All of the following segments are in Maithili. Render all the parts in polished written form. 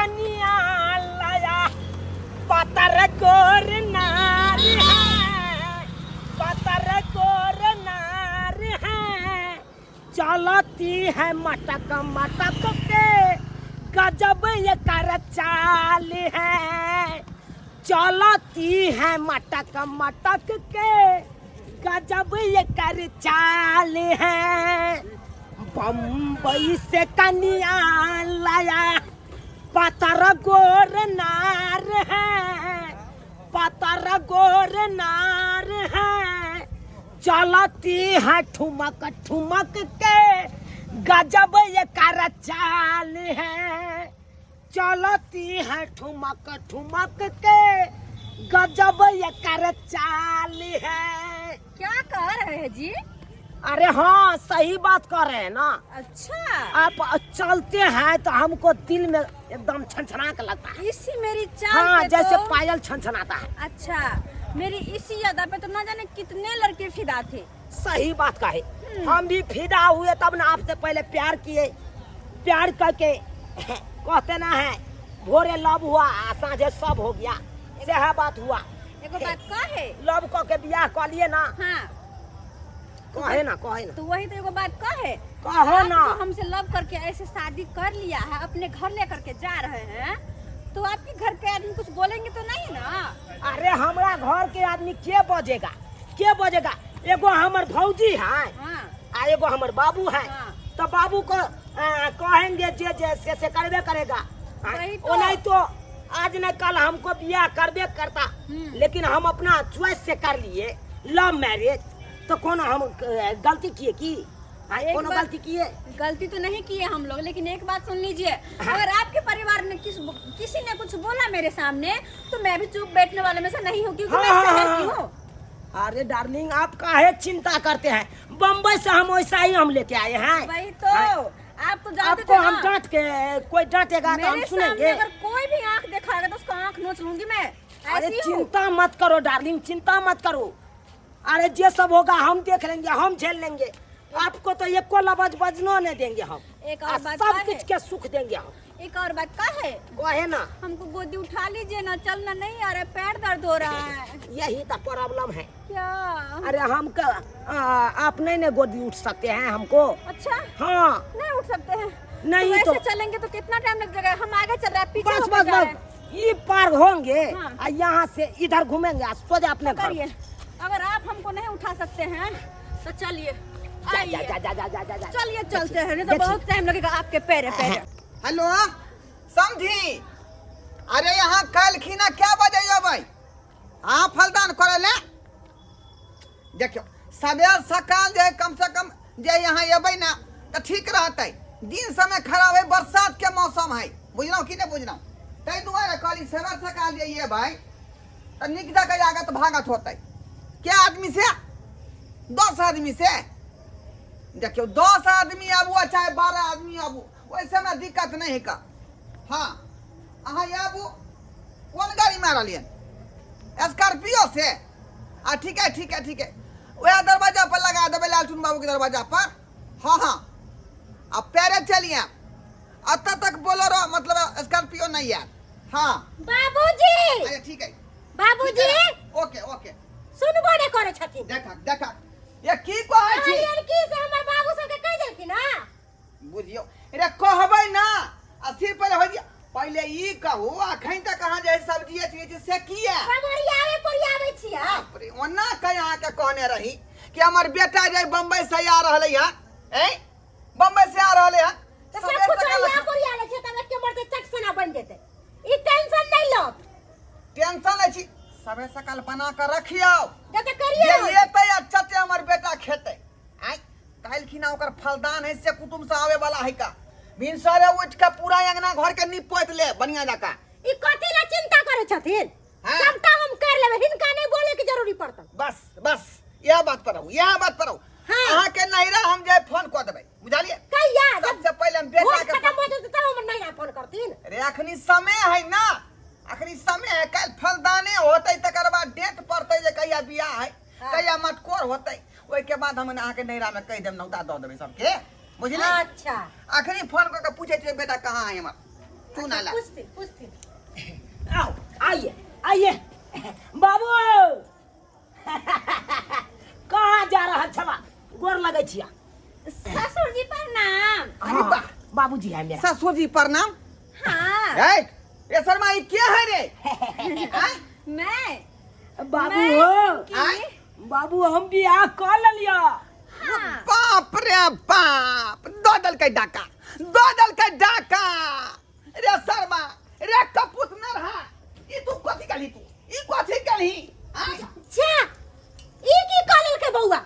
कनिया लाया, पातर गोर नार है, पातर गोर नार है, चलती है मटक मटक के, गजब एकर चाल है, चलती है मटक मटक के, गजब एकर चाल है, बम्बई से कनिया लाया, पातर गोर नार है, पातर गोर नार है, चलती है ठुमक ठुमक के, गजब एकर चाल है, चलती है ठुमक ठुमक के, गजब एकर चाल है। क्या कह रहे हैं जी? अरे हाँ, सही बात कर रहे हैं ना। अच्छा, आप चलते हैं तो हमको दिल में एकदम छनछना के लगता है। इसी मेरी चाल हाँ, पे जैसे तो... पायल छनछनाता है। अच्छा, मेरी इसी अदा पे तो ना जाने कितने लड़के फिदा थे। सही बात कहे, हम भी फिदा हुए तब ना आपसे पहले प्यार किए। प्यार करके कहते ना है, भोरे लव हुआ आ साँझे सब हो गया, सेहा बात हुआ। एगो बात कहे, लव क के बियाह कर लिए ना। हाँ, कहे ना, कहे ना। तो वही तो एगो बात कहे, कहो आप ना। जो हमसे लव करके ऐसे शादी कर लिया है, अपने घर लेकर के जा रहे हैं, तो आपके घर के आदमी कुछ बोलेंगे तो नहीं ना? अरे हमरा घर के आदमी के बजेगा, के बजेगा? एगो हमर भौजी है, आ एगो हमर बाबू है। तो बाबू को कहेंगे जे जे से से करबे करेगा। वही तो। ओ नहीं तो आज न कल हमको बियाह करबे करता, लेकिन हम अपना चॉइस से कर लिए लव मैरिज, तो कोनो हम गलती किए की? हाँ, एक कोनो गलती किए? गलती तो नहीं किए हम लोग, लेकिन एक बात सुन लीजिए, अगर आपके परिवार में किसी ने कुछ बोला मेरे सामने तो मैं भी चुप बैठने वाले में से नहीं हूँ, क्योंकि मैं शहर की हूँ। अरे डार्लिंग, आप काहे चिंता करते हैं? बम्बई से हम वैसा ही हम लेके आए हैं। वही तो, आप तो जानते आपको थे हम ना। डांट के, कोई डांटेगा तो हम मेरे सामने सुनेंगे। अगर कोई भी आंख दिखाएगा तो उसका आंख नोच लूंगी मैं। अरे ऐसी हूँ। चिंता मत करो डार्लिंग, चिंता मत करो। अरे जे सब होगा हम देख लेंगे, हम झेल लेंगे। आपको तो एको लबज बजनो नहीं देंगे हम। एक और आ बात सब का कुछ है। के सुख देंगे हम। एक और बात का है। कहे ना। हमको गोदी उठा लीजिए ना, चलना नहीं आ रहा है, पैर दर्द हो रहा है। यही तो प्रॉब्लम है। क्या? अरे हम आप नहीं ना गोदी उठ सकते हैं हमको। अच्छा? हाँ। नहीं उठ सकते हैं। नहीं तो तो ऐसे चलेंगे तो कितना टाइम लग जाएगा? हम आगे चल रहे हैं, पीछे बस, होकर बस, जा रहे बस। हैं। ये पार होंगे, हाँ। आ यहाँ से इधर घूमेंगे, आ सोजा अपने घर। करिए, अगर आप हमको नहीं उठा सकते हैं तो चलिए, जा, आइए। जा, जा, जा, जा, जा, जा, जा। चलिए चलते हैं, नहीं तो देखिए। बहुत टाइम लगेगा आपके पैरे पैरे। हेलो समझी, अरे यहाँ कल खीना क्या बजे अबै? हाँ फलदान करे ले। देखियो सवेर सकाल जे कम से कम जे यहाँ अबै ना तो ठीक रहतै। दिन समय खराब है, बरसात के मौसम है, बुझलहुँ कि नहीं बुझलहुँ? ताहि दुआरे कहली सवेर सकाल जे अबै तो निक जगह आगत भागत होतै। क्या आदमी से? 10 आदमी से। देखियो 10 आदमी आबू आ चाहे 12 आदमी आबू, ओहिसँ हमरा दिक्कत नहि है का। हाँ अहाँ आबू। कोन गाड़ी में रहलियन? स्कॉर्पियो से? आ ठीक है, ठीक है, ठीक है, वह दरवाजा पर लगा देबै, लालचुन बाबू के दरवाजा पर। हाँ हाँ, आ पैरे चलिए, अतः तक बोलेरो मतलब स्कॉर्पियो नहीं आयत। हाँ बाबूजी। अरे ठीक है बाबूजी। Okay okay. सुनबो नहि करै छथिन। देखा देखा ये की कहै छी? अरे की से हमर बाबू सबके कहि देलखिन हँ? बुझियौ रे कहबै ना, आ सिर पर हो जिया। पहिले ई कहू अखन तक अहाँ जे सब्जी अथी छै से किया? हम ओरियावे पोरियावे छियै। बाप रे, ओना कहि अहाँके कहने रही कि हमर बेटा जे बम्बई से आ रहलै हँ, ऐं बम्बई से आ रहलै हँ, तऽ सब सबेर कुछ सकाल ओरिया पोरिया लै छियै तब एके मरते चट सोना बनि जेतै। ई टेंशन नहि लो। टेंशन लै छी, सबेर सकाल बना कऽ रखियौ। जते करियै जे रहल। एतै आ चटे हमर बेटा खेतै। आँय काल्हि खिना ओकर फलदान है से कुटुम्ब से आवे वाला है का। भिनसरे उठ के पूरा अंगना घर के नीप पोति ले बढ़िया जकाँ। ई कथी ला चिंता करै छथिन? हाँ। सबटा हम कर लेबै, हिनका नहीं बोले के जरूरी पड़तन। बस बस यह बात पर रहू, यह बात पर रहू। हाँ। अहाँ के नैहरा हम जाय फोन कऽ देबै, बुझलियै? कहिया? जब सबसे पहिले हम बेटा भोज के खत्म हो जेतै तब हमर नैहरा फोन करथिन। अरे अखनी समय है ना, अखनी समय है, काल्हि फलदाने होतै तकर बाद डेट पड़तै जे कहिया बियाह है, हाँ। कहिया मटकोर होतै, ओहिके बाद हम अहाँके नैहरा में कहि देब, नौता दऽ देबै सबके, बुझलियै? अच्छा। अखनी फोन कऽ के पूछै छियै बेटा कहाँ है हमर? चूना ला। पूछते पूछते। आओ, आइए आइए बाबू, कहाँ जा रहा छला? गोर लगे छिया। ससुर जी प्रणाम। अरे वाह। बाबूजी है मेरा। ससुर जी प्रणाम। हाँ। ए रे शर्मा, ई के है रे? आय? मैं बाबू मैं हो की? आय? बाबू, हम बियाह कर लेलिया। हाँ। बाप रे बाप, दो दल के डाका, दो दल के डाका। रे शर्मा, रे कपूत नरहा, ई तू कथी कहली? तू ई कथी कहली? आय? जा, ई की कहल के बौआ?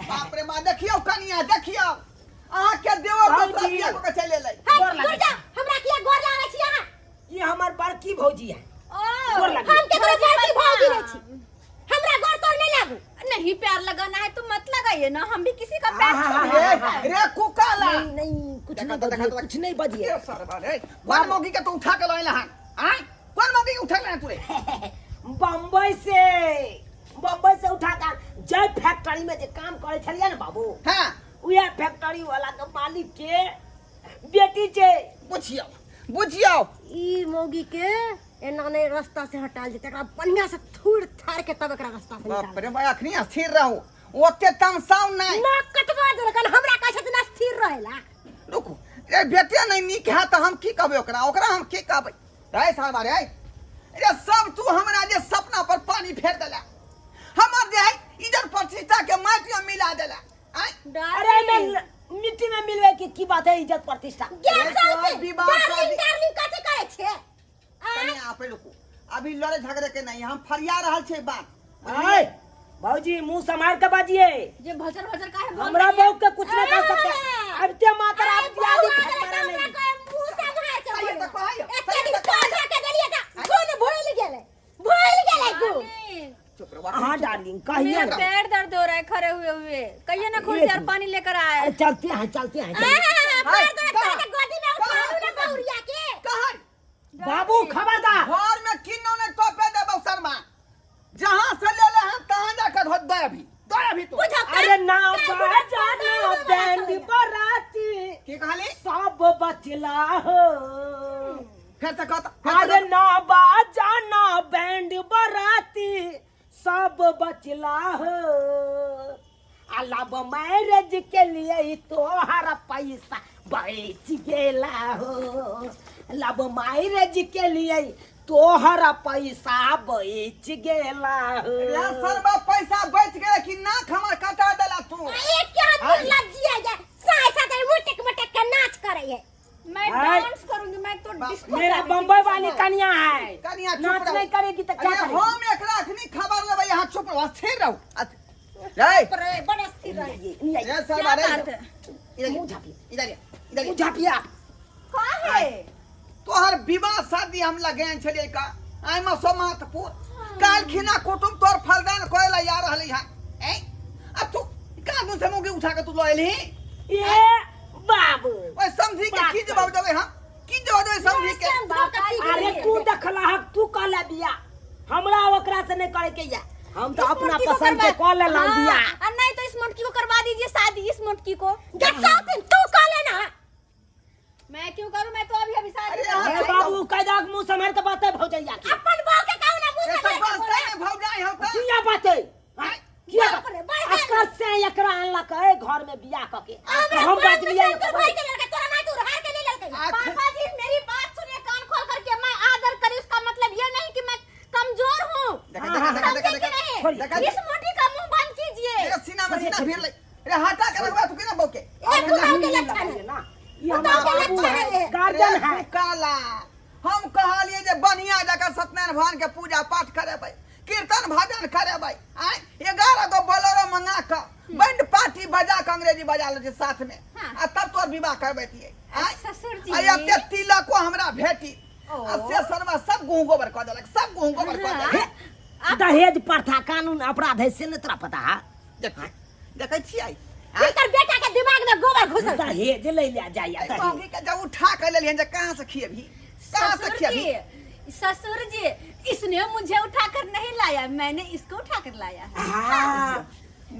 बाप रे माँ, देखियौ कनिया, देखियौ अहाँ के देवर बाबूजी। को बियाह कऽ के चलि एलै। हे, गोर लागै दूर जा, हमरा किया गोर लागै छी अहाँ? ये हमर बड़की भौजी है। ओ, गोर लागै। हम केकरो बड़की भौजी नहीं छी, प्रणाम। हमरा गोर तोर नहीं लागू। नहीं प्यार लगाना है तो मत लगाइए ना, हम भी किसी का पैर हाँ, छू हाँ, नहीं हाँ, रहे हैं। रे कुकाला। नहीं नहीं, कुछ देखा नहीं तो, देखा बजिए, तो। कुछ नहीं बजिए। रे सरवा रे, कोन मौगी के तू उठा के लइला हन? आय, कोन मौगी के उठा ले तू रे? बम्बई से, बम्बई से उठा के, जय फैक्ट्री में जे काम करे छलिए ने बाबू, हां, उहे फैक्ट्री वाला के मालिक के बेटी छै। बुझियौ बुझियौ। ई मौगी के एना नहीं रास्ता से हटाल जेतै, एकरा बढ़िया से थूर थार के तब एकरा रास्ता से बाप निकाल। रे बा, अखनी स्थिर रहू, ओते तमसाउ नहीं। नाक कटवा देलकन, हमरा कहै छथिन स्थिर रहेला। रुकू रे, बेटे नहीं नीक है तऽ हम की कहबै ओकरा? ओकरा हम की कहबै रे सालबा रे? रे सब तू हमरा जे सपना पर पानी फेर देला, हमर जे है इज्जत प्रतिष्ठा के माटी में मिला देला। आय? अरे डार्लिंग, में मिट्टी में मिलवे के की बात है इज्जत प्रतिष्ठा? गे अरे चलते तोहर विवाह डार्लिंग शादी- डार्लिंग कथी करै छियै? आँय? कनि आप रुकू, अभी लड़े झगड़े के नहीं, हम फरिया रहल छै बात। आय भौजी, मुंह संभाल के बाजिए। जे भचर भचर काहे बोल हमरा रही है? बहू के कुछ नहीं कर सकते। अब ते मात्र आय आप बौआ दिया दी गेलै तऽ फटकारा हमरा नहीं। कहै मुंह सम्हार के सही बोलू। तऽ कहैया, एते सही दिन तऽ कहैया। पौधा के देलियै तऽ गुण भूलि गेलै, भूलि गेलै गुण। डार्लिंग, चुप रहो। हाँ डार्लिंग, कहिए मेरा ना। पैर दर्द हो रहा है खड़े हुए हुए, कहिए ना खुर्सी और पानी लेकर आए। अरे चलते हैं, चलते हैं, आय, चलते। पैर दर्द कहाँ? करे तऽ गोदी में उठालू ने बौरिया के। कहाँ? बाबू खबरदार, घर में किन्नो ने टोपे देबौ शर्मा, जहां से ले ले हम तहां जाकर धो दे अभी, दे अभी तू। बुझौ का? अरे ना काल्हि बाजा बुढ़ा ना बना बैंड छोड़िया। बराती की कहली? सब बचला हो। फेर से कहता, फेर से अरे कहता। ना बाजा ना बैंड बराती सब बचला हो, आ लव मैरिज के लिए तोहर पैसा बच गेला हो, लव मैरिज के लिए तोहर पैसा बच गेला हो। रे सरबा, पैसा बच गए कि नाक हमर कटा देला तू? आ एक के हाथ में लज्जी है जा, साय साय मुटक मुटक के नाच करे है। मैं आय। डांस करूंगी, मैं तो बाप डिस्को मेरा कर रही थी बम्बई वाली सुबह। कन्या है, कनिया चुप नाच रहो। नहीं करेगी तो क्या अरे करेगी? हम एकरा अखनी खबर लेबै, यहाँ चुप रहो, स्थिर रहो। रे रे बड़ स्थिर रहे। ये नहीं आई। रे सरबा क्या रे, बात है? इधर मुंह झापिए, इधर इधर। मुंह झापिए आप। कहाँ है? तोहर विवाह शादी हम लगेन छलियै का आइमा सोमातपुर, काल खिना कुटुम तोहर फलदान करे ला आ रहलै हन। ए आ तू का दून से मुगी उठा के तू ल एलही? ये बाबू, ओए समझी के की जवाब देबै हम? की जवाब देबै समझी के? अरे तू देखला हक, तू कहला बिया, हमरा ओकरा से नहीं करे के या, हम तो इस अपना मोटकी को पसंद के करवा- कॉल ला हाँ, दिया। और नहीं तो इस मोटकी को करवा दीजिए शादी, इस मोटकी को। जा साथिन तू कह लेना। मैं क्यों करूं? मैं तो अभी अभी शादी अरे कर- हाँ, ए बाबू, कायदा के मुंह संभाल के बात है भौजैया के। अपन बहू के कहू ना मुंह ए से तो मार के बस बोले। तै भौजाई हो त किया बात है? हाँ, किया बाप रे, बड़ है। अकर से एकरा अनलक है घर में बियाह क के, हमरा हम बाप में बजलियै। शंकर भाई के लड़का तोरा माय तू हार के ले लड़का। पापा जी मेरी बात सुनिए कान खोल करके, मैं आदर करी उसका मतलब ये नहीं कि मैं कमजोर हूँ। देखा देखा देखा समझे देखा कि देखा नहीं? देखा। इस मोटी का मुंह बंद कीजिए। रे सीना में सीना भीड़ ले रे, हटा के रखवा तू केना बौके? ए पुताऊ के लक्षण है। ना ये हमारा पुताऊ के बाबू लक्षण है, है। गार्जियन रे है। काला, हम कहलिए जे बढ़िया जगह सत्यनारायण भगवान के पूजा पाठ करेबै, कीर्तन भजन करेबै, आय 11 गो बोलेरो मंगा क बैंड पार्टी बजा के अंग्रेजी बजा लै छै साथ में, हाँ। आ तब तोर विवाह करबैतियै। आय ससुर जी। आ एते तिलको हमरा भेटी, ओ। आ से सरवा सब गुह गोबर कऽ देलक, सब गुह गोबर कऽ देलक। दहेज प्रथा कानून अपराध है से नहीं तोरा पता है? देख, देखै छियै? हिनकर बेटा के दिमाग में गोबर घुसल छै। दहेज ले लिया जाइए एहि दहेज। मौगी के जब उठा के लेलियन जे कहाँ से खियबही, कहाँ से ससुर खियबही? जी, ससुर जी, इसने मुझे उठाकर नहीं लाया, मैंने इसको उठाकर लाया है। हाँ,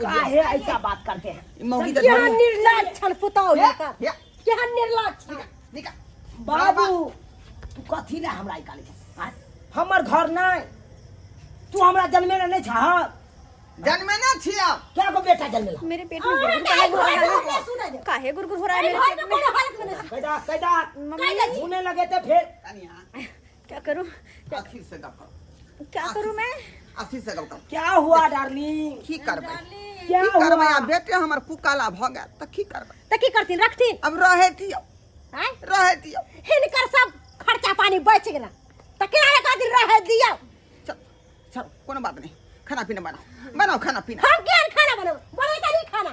काहे ऐसा बात करते हैं? ई मौगी के केहन निर्लज छन पुतहु हे, हिनकर, हे, केहन निर्लज छन। निकाल। बाबू तू कथी ले हमरा निकालै छह आँय? हमर घर नहि तू हमरा जन्मे नहि छह जन्मेने छियै क्या गो बेटा जन्मेला मेरे पेट में अरे गुड़गुड़ काहे नहीं, हो रहा घर में है सुना दे। काहे गुड़गुड़ हो रहा है अरे मेरे घर पेट में में कोनो हालत में नहीं कैदा कैदा मम्मी घूमे लगे थे फिर कनिया क्या करूं अथी से गप करू क्या करूं मैं अथी से गप करू क्या हुआ डार्लिंग की करबै क्या की करबै हुआ आ बेटे हमर कुकाला भऽ गेल तऽ की करबै तऽ की करथिन रखथिन अब रहै दियौ आँय रहै दियौ हिनकर सब खर्चा पानी बचि गेला तऽ के एक दिन रहे दियौ चल चल कोनो बात नहीं खाना पीना बनाओ बनाओ खाना पीना हम केहन खाना बनाऊ बनेतै नहीं खाना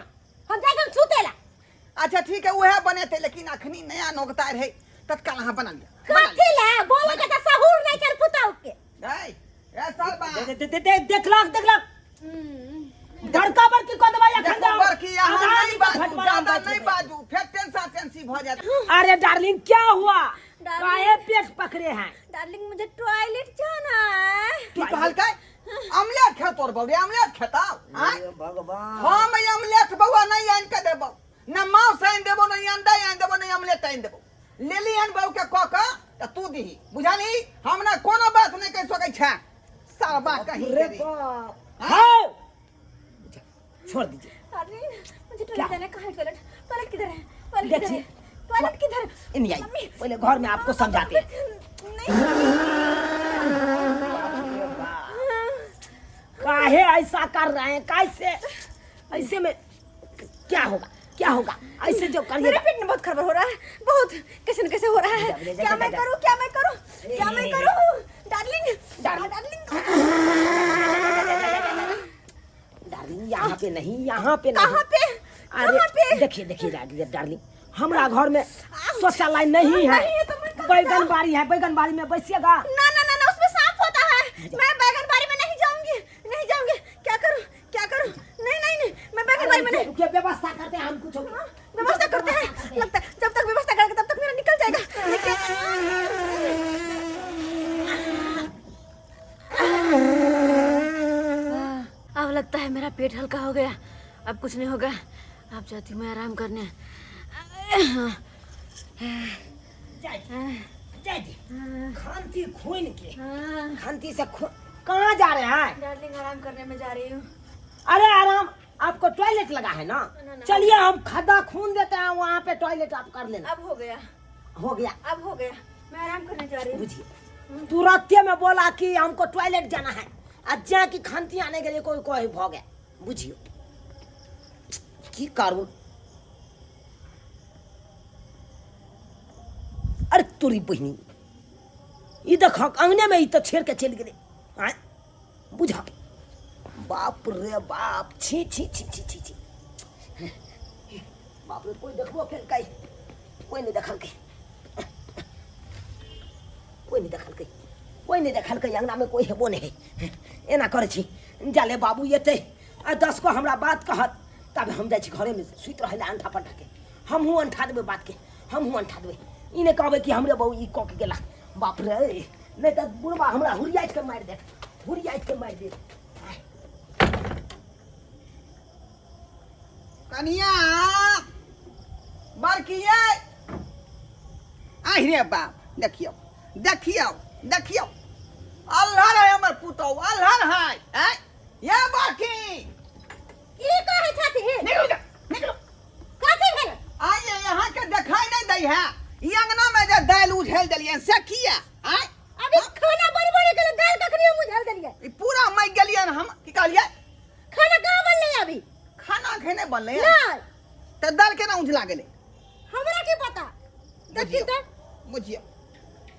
हम जाइ छी सुतेला अच्छा ठीक है वह बनेते लेकिन अखनी नया नोकता रहे तत्काल अहाँ बना लिया बना लिया। कथी ले बोले के तऽ सहूर नहीं छल पुतहु के ए, ए सालबा दे दे दे दे देखलक देखलक बड़का बड़की कऽ देबै एखन देखो जाओ बड़की अहाँ आधा नहीं आदमी का बाजू फटमारा ज्यादा बैठ नहीं जेबै। बाजू फेर टेंसा टेंसी भऽ जायत अरे डार्लिंग क्या हुआ डार्लिंग। काहे पेट पकड़े हैं डार्लिंग मुझे टॉयलेट जाना है की कहलकै ऑमलेट खेतो रे बौरे ऑमलेट खेताव आँय? भगवान हम ई ऑमलेट बौआ नहीं आनि के देबौ न मांस आनि देबौ न अंडा आनि देबौ न ऑमलेट आनि देबौ लेली हन बहू के कऽ के तऽ तू दीही बुझलही हम ना कोनो बात नहीं कहि सकै छै सारबा कहीं रे के रे। बाप हाँ छोड़ दीजिए डार्लिंग मुझे क्या? टॉयलेट जाना है कहाँ है टॉयलेट टॉयलेट किधर है टॉयलेट किधर देखिए। है टॉयलेट किधर है? इन आई मम्मी पहले घर में आपको समझाते हैं नहीं काहे ऐसा कर रहे हैं कैसे ऐसे में क्या होगा क्या होगा ऐसे जो मेरे करिएगा पेट में बहुत खड़बड़ हो रहा है बहुत कैसे न कैसे हो रहा है जा, जा, क्या जा, मैं जा। करूं क्या मैं करूं क्या मैं करूं डार्लिंग डार्लिंग। डार्लिंग डार्लिंग यहाँ पे नहीं यहाँ पे नहीं कहाँ पे अरे कहाँ पे देखिए देखिए डार्लिंग डार्लिंग हमारा घर में शौचालय नहीं है नहीं है तो मैं कहाँ बैगन बाड़ी है बैगन बाड़ी में बैसिएगा ना ना ना ना उसमें सांप होता है मैं बैगन बाड़ी में नहीं जाऊंगी नहीं जाऊंगी क्या करूं क्या करूं नहीं नहीं नहीं मैं बैगन बाड़ी में नहीं रुकिए व्यवस्था करते हैं हम कुछ हाँ, व्यवस्था करते हैं लगता है जब तक व्यवस्था करेंगे तब तक मेरा निकल जाएगा लेकिन अब लगता है मेरा पेट हल्का हो गया अब कुछ नहीं होगा अब जाती हूँ मैं आराम करने जाए जाए जी खांसी खून के खांसी से खून कहाँ जा रहे हैं डार्लिंग आराम करने में जा रही हूँ अरे आराम आपको टॉयलेट लगा है ना ना, ना। चलिए हम खद्दा खून देते हैं वहाँ पे टॉयलेट आप कर लेना अब हो गया हो गया अब हो गया मैं आराम करने जा रही हूँ बुझिए तुरंते में बोला कि हमको टॉयलेट जाना है आ जा की खांसी आने के लिए कोई कोई भो गया बुझियो की करू अरे तोरी बहिनी ई देख अंगने में ई तो छेड़ के चलि गेलै आँय बुझा बाप रे बाप छी छी छी छी छी छी बाप रे कोई देखबो केलकै कोई नहि देखलकै कोई नहि देखलकै कोई नहि देखलकै अंगनामे कोई हेबो नहि है एना करै छी जाले बाबू एतै आ दस गो हमरा बात कहत तब हम जाइ छी घरेमे सुति रहै लए अंठा पंठा के हमहूँ अंठा देबै बातके हमहूँ अंठा देबै ई नहि कहबै कि हमरे बहू ई कऽ के गेला बाप रे नहि तऽ बुढ़बा हमरा हुरियाइत के मारि देत हुरियाइत के मारि देत कनिया बड़किया आहि रे बाप देखियौ देखियौ देखियौ अल्हर है हमर पुतहु अल्हर है आँय ये बड़की की कहै छथिन निकलू जा निकलू कथी भेल आइए यहाँ के देखाई नहीं दै है ई अंगना में जे दालि उझेल देलियै से किया आँय अभी खाना बनबो नहि केलहुँ दालि कखनी हम उझल देलियै ई पूरा मरि गेलियै हम की कहलियै खाना कहाँ बनलै अभी खाना खेने बनलै नहि तऽ दालि केना उझला गेलै हमरा की पता देखी तऽ बुझियौ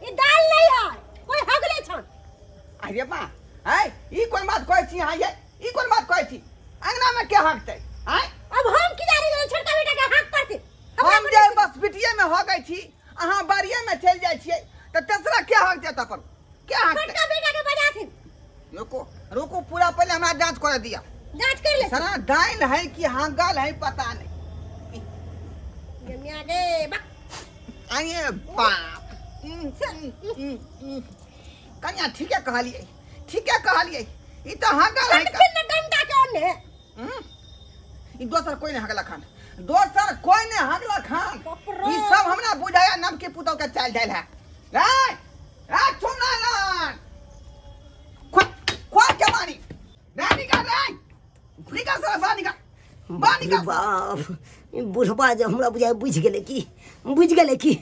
ई दालि नहि है कोई हगले छन अरे बा है ई कोन बात कहै छी अहाँ ये ई कोन बात कहै छी अंगना में के हकतै आँय अब हम की जाने गेलै छोटका बेटा के हक पड़ते हम जे बस बिटिये में हगै छी अहाँ बाड़िये में चलि जाइ छियै तऽ तेसरा के हक देत अपन के हकतै छोटका बेटा के बजाथिन रुको रुको पूरा पहले हमरा जांच कर दिया जांच कर ले सारा दाइन है कि हगल है पता नहीं जमिया गे बक अरे बाप कनिया ठीके कहलियै ठीके कहलियै ई तऽ हगल है फिर न डंडा के ओने ई दोसर कोई नहीं हगलक हन दोसर कोई ने हगलक हन। ई सब हमरा बुझाया नमकी पुतौ के चाल जाइल है। रे रे चुना लान खो खो के मारी रे, निकाल रे, निकाल साला, बाहर निकाल, बाहर निकाल। बाप, ई बुढ़बा जे हमरा बुझाय बुझि गेलै की, बुझि गेलै की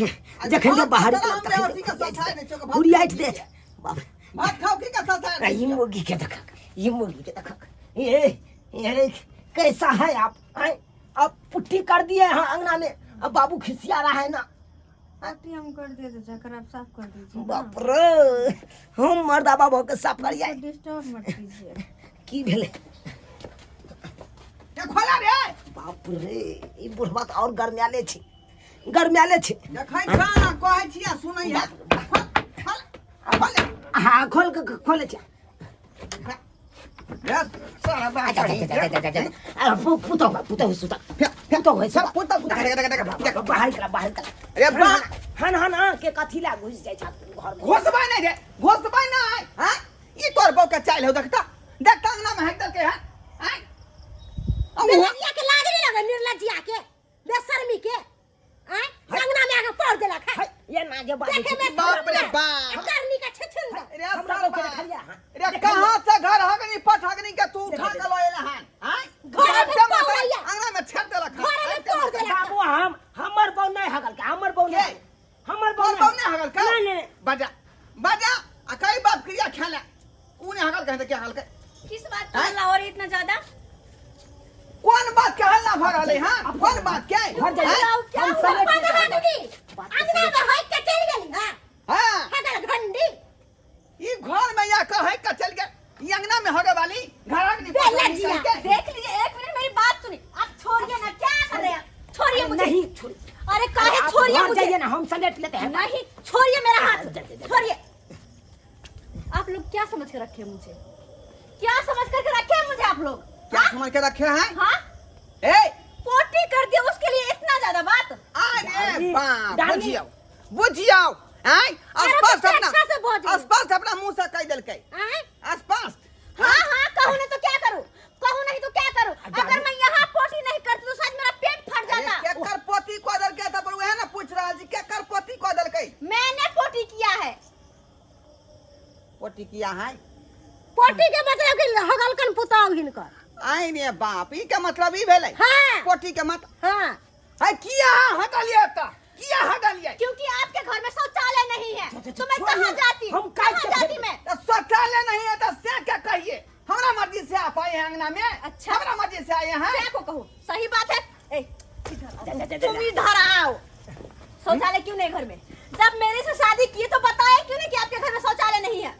जखन के बाहर हम निकलब तखन बेहोशी के सफाई नहि छौ, भात उड़ियाटि देत। बाप रे। भात खाओ की कथा था? ई मुर्गी के देखक, ई मुर्गी के देखक। ये ये कैसा है आप? आए, अब पुट्टी कर दिए हैं अंगना में, अब बाबू खिसिया रहा है ना। पोटी हम कर दिए थे, जाकर आप साफ कर दीजिए। बाप रे, हम मर्दा बाबू के साफ करिए। डिस्टर्ब मत कीजिए। की भेलै? ए खोला रे। बाप रे, ई बुढ़बा तऽ आओर गरमायले छै, गरमायले छै। देखै छा ना, कहै छी आ सुनै है। खोल खोल खोल। हाँ, खोल के खोले छै। रे साला बा। अच्छा अच्छा अच्छा अच्छा अच्छा, अरे पुतहु पुतहु सुता, पुतहु है। सब पुतहु देख देख देख देख। बाहर निकला, बाहर निकला। अरे बा। हन हन हन के कथी ला घुस जाइ छै घर में? घोसबै नहीं रे, घोसबै नहीं। हां, ई तोर बौ के चाइल हो। देखता देखता, अंगना में हेक के है। हैं अब वो निर्लज्जिया के लाज नहीं लगे, निर्लज्जिया के, बेशर्मी के। आय अंगना में आके पड़ देलक है। ये ना जे बाजै देखे छै। में बाप रे बाप। करनी का छछुंदर। रे हमरा साला। लोग के देखलियै हन? रे कहां से घर हगनी पट हगनी के तू उठा के लऽ एला हन? हैं घरे में घर में पौड़ैया। अंगना में छेड़ देलक हन। घरे में तोड़ देलक। बाबू, हम हमर बहू नहीं हगल के, हमर बहू नहीं। के? हमर बहू तोर बहू नहीं हगल के? नहीं नहीं। बजा बजा आ कई बाप क्रिया खेला ऊ नहीं हगल के त क्या हगल के? किस बात का हल्ला हो रही इतना ज्यादा? कोन बात के हल्ला भऽ रहलै हन? कोन बात के? घर जाइए। बताओ, क्या हम हुआ? समेट बंद लेते हैं। हगनी अंगना में होइक के चलि गेली। हां, हां, हगल घंडी। ई घर में या कहे के चल गए, ई अंगना में हगे वाली घर हगनी पट हगनी बेलज्जिया। कह के। देख लीजिए, एक मिनट मेरी बात सुनिए आप। छोड़िए ना, क्या कर रहे हैं? छोड़िए मुझे। नहीं छोड़िए। अरे काहे आप छोड़िए घर मुझे। जाइए ना, हम समेट लेते हैं। नहीं, छोड़िए मेरा हाथ। जा, जा, जा। छोड़िए। आप लोग क्या समझ कर रखे हैं मुझे? क्या समझ करके रखे हैं मुझे आप लोग? क्या समझ के रखे हैं? हाँ। ए पोटी कर दिया उसके लिए इतना ज्यादा बात? अरे डाली- बाप, डाली- बुझियौ बुझियौ। आय स्पष्ट तो अपना अच्छा से बजली। स्पष्ट अपना मुंह से कह देलकै। आय स्पष्ट। हाँ हाँ, कहूँ नहीं तो क्या करूँ? कहूँ नहीं तो क्या करूँ? अगर मैं यहाँ पोटी नहीं करती तो शायद मेरा पेट फट अरे जाता। केकर पोती कह देलकै त पर उहे ना पूछ रहल छी, केकर पोती कह देलकै? मैंने पोटी किया है। पोटी किया है? पोटी के मतलब कि हगलकन पुताव हिनकर। आइ ने बाप, ई के मतलब ई भेलै? हाँ। पोटी के मत हाँ। है किया हगलियै त किया हगलियै? क्योंकि आपके घर में शौचालय नहीं है तो मैं कहाँ जाती? हम काट कहाँ के जाती फेंक मैं? त शौचालय नहीं है त से क्या कहिए? हमरा मर्जी से आप आए हैं अंगना में। अच्छा। हमरा मर्जी से आए हैं। क्या को कहूँ, सही बात है। ए, जा, जा, जा, जा। तुम इधर आओ। शौचालय क्यों नहीं घर में? जब मेरे से शादी किए तो बताए क्यों नहीं कि आपके घर में शौचालय नहीं है?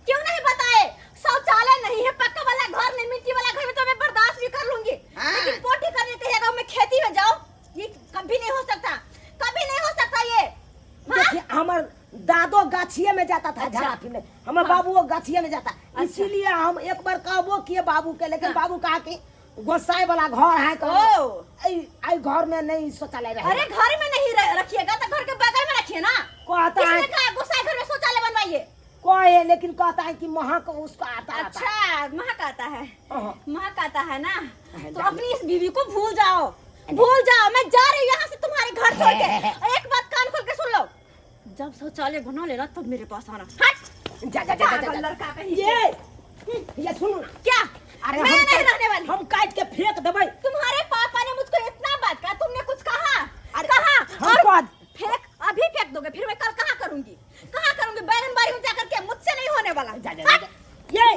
क्यों नहीं बताए? शौचालय नहीं है, पक्का वाला घर नहीं, मिट्टी वाला घर में तो मैं बर्दाश्त भी कर लूंगी, हाँ। लेकिन पोटी करने के जगह में खेती में जाओ, ये कभी नहीं हो सकता, कभी नहीं हो सकता ये। हाँ? देखिए, हमर दादो गाछिए में जाता था। अच्छा। झाड़ा पीने हमर बाबूओ गाछिए में जाता। इसीलिए हम एक बार कहबो किए बाबू के, लेकिन बाबू कहा कि गोसाई वाला घर है ओ। आई घर में नहीं शौचालय रहे। अरे घर में नहीं रखिएगा तो घर के बगल में रखिए ना। कहता है किसने कहा गुस्सा घर में शौचालय बनवाइए? कहे, लेकिन कहता है कि महक उसको आता रहता है। अच्छा, महक आता है। हाँ। महक आता है ना, तो जाने। अपनी इस बीवी को भूल जाओ, भूल जाओ। मैं जा रही हूँ यहाँ से तुम्हारे घर छोड़ के। और एक बात कान खोल के सुन लो, जब शौचालय बना लेना तब मेरे पास आना। हट। जा जा जा जा, जा, पागल जा। लड़का कहीं। ये सुनो ना। क्या? अरे मैं हम नहीं काट- रहने वाली। हम काट के फेंक देबै। तुम्हारे पापा ने मुझको इतना बात कहा, तुमने कुछ कहा? अरे, कहा? हम और कह- फेंक, अभी फेंक दोगे फिर मैं कल कहाँ करूंगी? कहाँ करूंगी? बैगन बाड़ी में जाकर के मुझसे नहीं होने वाला। जा जा जा, हट। जा।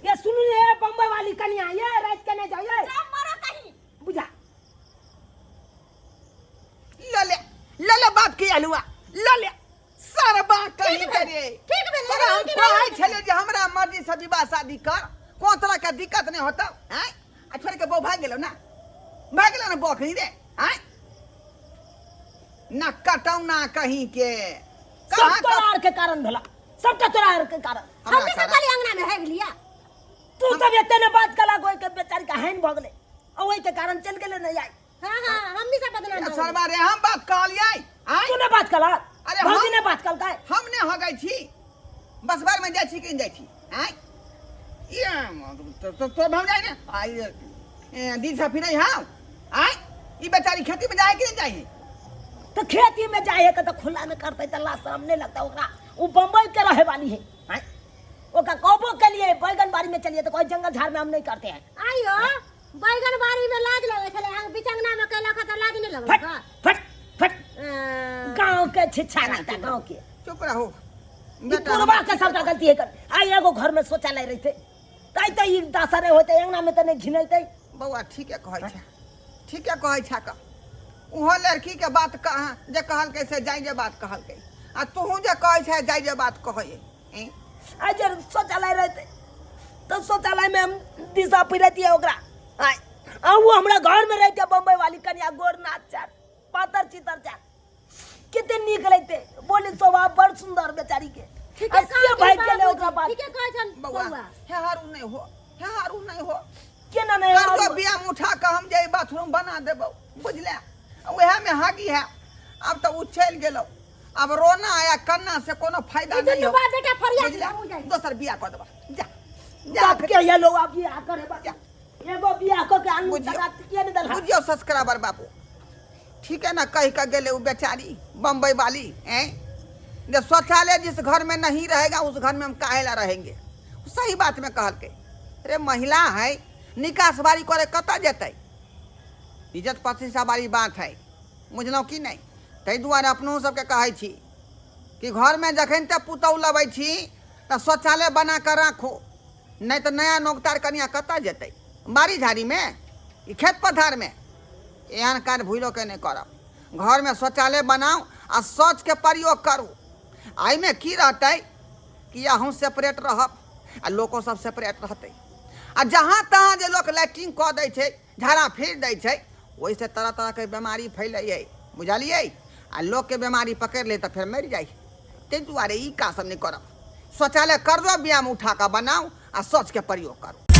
ये सुन ले बम्बई वाली कन्या, ये रात के नहीं जाओ ये। जाओ मरो कहीं। बुझा। लले लले बाप के अलुआ लले सारा बात कही ठीक के भेल, रे। ठीक भेल, तोरा हम लेकिन कहै नहीं। छलियै जे हमरा मर्जी से विवाह शादी कर, कोन तरह के दिक्कत नहीं होता। हैं आ छोड़ के बहू भागि गेलौ ना, भागि गेलौ ना बखनी रे। हैं ना कटौ ना कहीं के सब कहाँ तोरा आर के कारण भेला, सबटा तोरा आर के कारण। हमरा हमनी सब कारण? खाली अंगना में हेग लिया। तू सब एते ने बात कला गोई के बेचारी के हानि भऽ गेलै, आ ओहि के कारण चलि गेलै नहीं आई। हाँ हाँ, हमनी सब बदनाम भऽ गेलै। सरवा रे, हम बात कहलियै? आँय? तू ने बात कला? अरे भौजी हम- ने बात कलकै। हम ने हगै छी, बस बार में जाइ छी कि नहि जाइ छी? आँय ये तो तो तो भम जाइ ने आ ये दिन से फिरै हँ। आँय ई बेचारी खेती में जाए कि नहीं जाए? तो खेती में जाए है तो खुला में करते तो लाज शर्म नहीं लगता ओकरा। वो बम्बई के रहे वाली है, हैं? ओका कहबो के लिए बैगन बाड़ी में चलिए तो कोई जंगल झाड़ में हम नहीं करते हैं। आइयो बैगन बाड़ी में लाज लगै छलै, अहाँ बिचंगना में कैलक तऽ लाज नहि लगलक? फट फट फट, गांव के छिछा रहता गांव के। चुप रहो ई बेटा। पुरबा के सबटा गलती है कर। आई एगो घर में शौचालय रहते तै तऽ ई दशा नहि होते, अंगना में तऽ नहि घिनैते। बौआ ठीके कहै छै, ठीके कहै छै का। ओहो लड़की के बात कह जे कहलकै से जाय जे बात कहलकै, आ तोहूँ जे कहै छै जाय जे बात कहै। आ जे शौचालय रहते तऽ शौचालय में हम दिशा पिरैतियै ओकरा। आय आ वो हमरा घर में रहते बम्बई वाली कनिया, गोर नाच चार पातर चितर चार, कते नीक लगते, बोली स्वभाव बड़ सुंदर बेचारी के। ठीके आ से कहलखिन भागि गेलै बाबूजी, ओकरा बाद। ठीके कहै छन बौआ। बौआ। हे हारू नहि हो, हे हारू नहि हो। केना नहि करबो हारू? बिया में उठा कऽ हम जे बाथरूम बना देबौ, बुझले? उएह में हागी है। आब तऽ ओ चलि गेलौ, आब रोना या कन्ना से कोनो फायदा ई नहीं दुनू हो। बाप बेटा फरिया बुझले? हमहूँ जाइ। दोसर बिया कऽ देबा, जा जा। बाप के ये लोग अब बियाह करे बा। जा। एगो बियाह कऽ के आनू बुझियौ। तकरा किए नहि देलहा? बुझियौ सब्सक्राइबर बाबू, ठीक है ना, कह के गेले वो बेचारी बम्बई वाली हैं जे शौचालय जिस घर में नहीं रहेगा उस घर में हम काहे ला रहेंगे। सही बात में कहलकै रे, महिला है, निकास बारी करे कतऽ जेतै? इज्जत प्रतिष्ठा वाली बात है, बुझलहुँ कि नहि? ताहि दुआरे अपनो सबके कहै छी कि घरमे जखन तक पुतहु लबै छी तऽ शौचालय बना कऽ राखू, नहि तऽ नया नोकतार कनिया कतऽ जेतै? बाड़ी झाड़ीमे कि खेत पथारमे? एहन काज भूलो के नहि करब। घरमे शौचालय बनाउ आ शौचके प्रयोग करू। एहिमे की रहतै कि अहूँ सेपरेट रहब आ लोको सब सेपरेट रहतै। आ जहाँ तहाँ जे लोक लैट्रिन कऽ दै छै, झाड़ा फिर दै छै, ओहिसँ तरह तरहके बेमारी फैलै है, बुझलियै? आ लोकके बेमारी पकड़ि लै तऽ फेर मरि जाइ। ताहि दुआरे ई काज सब नहि करब। शौचालय कर्जो बियामे उठा कऽ बनाउ आ शौचके प्रयोग करू।